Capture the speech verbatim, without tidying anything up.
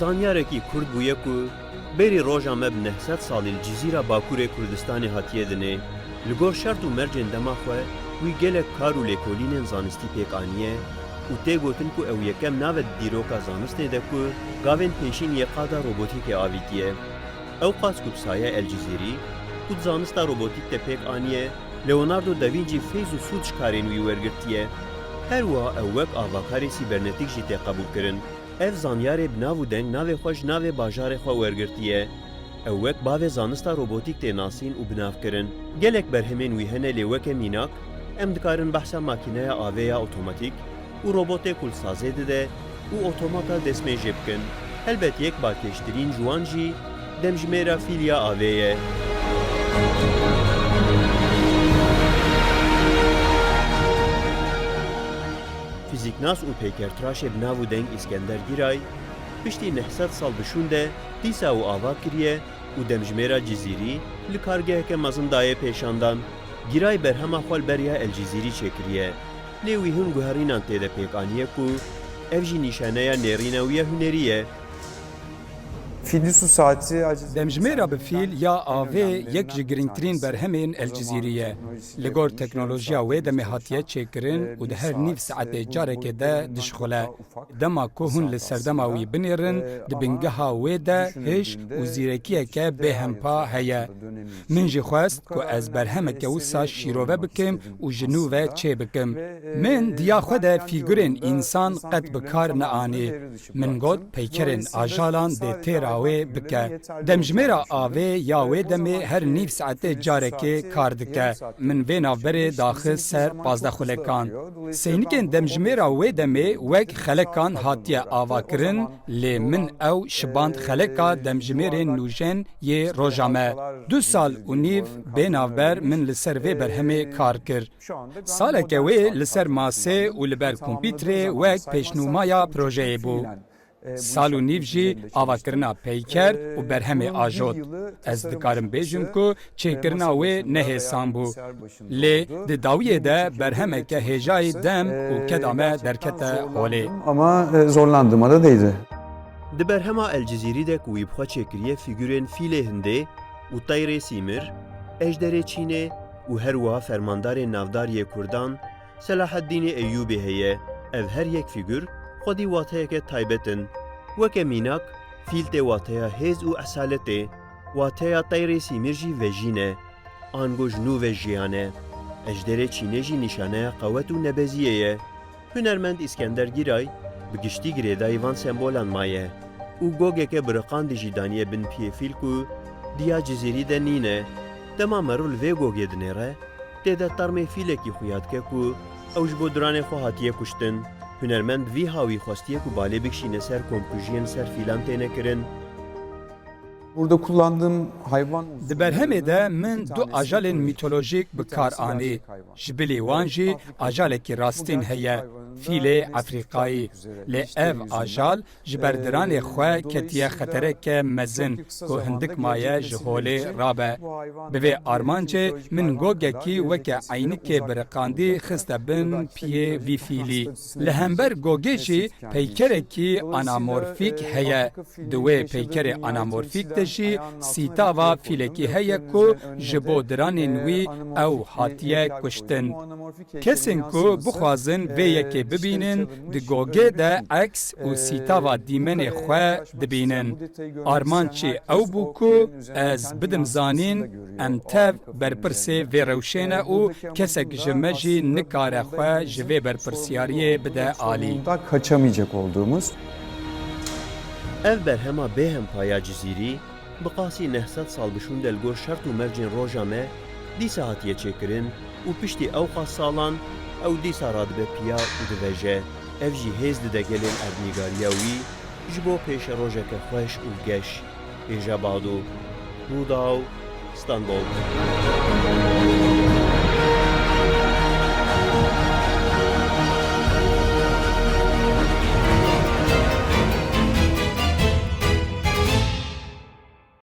Zanyarekî kurt bûye ku berî roja me bi neh sed salî li Cizîra Bakurê Kurdistanê hatiye dinê. Li gor şert û mercên dema xwe wî gelek kar û lêkolînên zanistî pêk aniye û tê gotin ku ew yekem nave di dîroka zanistê de ku gavên pêşîn yê qada robotîkê avîtiye. Ew qas ku bi saya El Cizîrî ku di zanista robotîk de pêk aniye, Leonardo da Vinci feyz û sûd ji karên wî wergirtiye. Her wiha ew wek avakarê sîbernetîk jî tê qebûlkirin. Ev zanyarê bi nav û deng navê xwe ji navê bajarê xwe wergirtiye. Ew wek bavê zanista robotîk tê nasîn û binavkirin. Gelek berhemên wî hene lê weke mînak, em dikarin behsa makîneya avê ya otomatîk û robotê ku li sazê dide û otomata destmêjê bikin. Helbet yek balkêştirîn ji wan jî demjimêra fîl ya avê ye. Fîzîknas û peykertiraşê bi nav û deng Îskender Giray, piştî neh sed sal bi şûn de dîsa û ava kiriye û demjimêra Cizîrî li kargeheke mezin daye pêşandan. Giray berhema xwe li ber ya El Cizîrî çêkiriye. Lê wî hin guherînan tê de pêk aniye ku ev jî nîşaneya nêrîna wî ya hunerî ye. Fil su saati aciz. Demjimêra bi fîl ya avê yek ji girîngtirîn berhemên El Cizîrî ye. Li gor teknolojiya wê demê hatiye çêkirin û di her nîv saetê carekê de dişixule. Dema ku hûn li serdema wî binêrin, di bingeha wê de hiş û zîrekiyeke bêhempa heye. Min jî xwest ku ez berhemeke wisa şîrove bikim û ji nû ve çê bikim. Min diya xwe de fîgurên însan qet bi kar neanî. Min got, peykerên ajalan dê têra wê bike. Demjimêra avê ya wê demê her nîv saetê carekê kar dike. Min vê navberê daxist ser pazdeh xulekan. Seynikên demjimêra wê demê wek xelekan hatiye avakirin, lê min ew şiband xeleka demjimêrên nûjen yê roja me. Du sal û nîv bê navber min li ser vê berhemê kar kir. Saleke wê li ser masê û li ber kompîterê wek pêşnûmaya projeyê bû. Sal û nîv jî avakirina peyker û berhemê ajot. Ez dikarim bêjim ku çêkirina wê ne hêsan bû. Lê di dawiyê de berhemeke hêjayî dem û keda me derkete holê. Ama, e, zorlandığıma da değdi. Di berhema El Cizîrî de ku wî bi xwe çêkiriye fîgurên fîlê hindê û teyrê sîmir, ejderê çînê û her wiha fermandarên navdar yê kurdan, Selaheddînê Eyyûbî heye. Ev her yek fîgur xwedî wateyeke taybet in. Weke mînak, fîl tê wateya hêz û esaletê, wateya teyrê sîmir jî vejîn e. Ango ji nû ve jiyan e. Ejderê çînê jî nîşaneya qewet û nebeziyê ye. Hunermend Îskender Giray bi giştî girêdayî van sembolan maye û gogeke biriqandî jî daniye bin piyê fîl ku diya Cizîrî de nîne. Dema meriv li vê gogê dinêre, tê de termê fîlekî xuya dike ku ew ji bo diranê xwe hatiye kuştin. Hunermend vî hawî xwestiye ku balê bikişîne ser komkujiyên ser fîlan têne kirin. Burada kullandığım hayvan Di berhemê de min du ajalên mîtolojîk bi kar anî. Ji bilî wan jî ajalekî rastîn heye, fîlê Efrîkayî. Lê ev ajal ji ber diranê xwe ketiye xetereke mezin ku hindik maye ji holê rabe. Bi vê armancê min gogekî weke eynikê biriqandî xiste bin piyê vî fîlî. Li hember gogê jî peykerekî anamorfîk heye. Di wê peykerê anamorfîk de jî sîtava fîlekî heye ku ji bo diranên wî ew hatiye kuştin. Kesên ku bixwazin vê yekê bibînin, di gogê de eks û sîtava dîmenê xwe dibînin. Armanc jî ew bû ku ez bidim zanîn, em tev berpirsê vê rewşê ne û kesek ji me jî nikare xwe ji vê berpirsiyariyê bide alî. Da kaçamayacak olduğumuz. Ev berhema bêhempa ya Cizîrî, bi qasî neh sed sal bi şûn de li gor şert û mercên roja me dîsa hatiye çêkirin û piştî ew qas salan ew dîsa radibe piya û diveje. Ev jî hêz dide gelên erdnîgariya wî ji bo pêşerojeke xweş û geş. Hêja Bado, Rûdaw, Stenbol.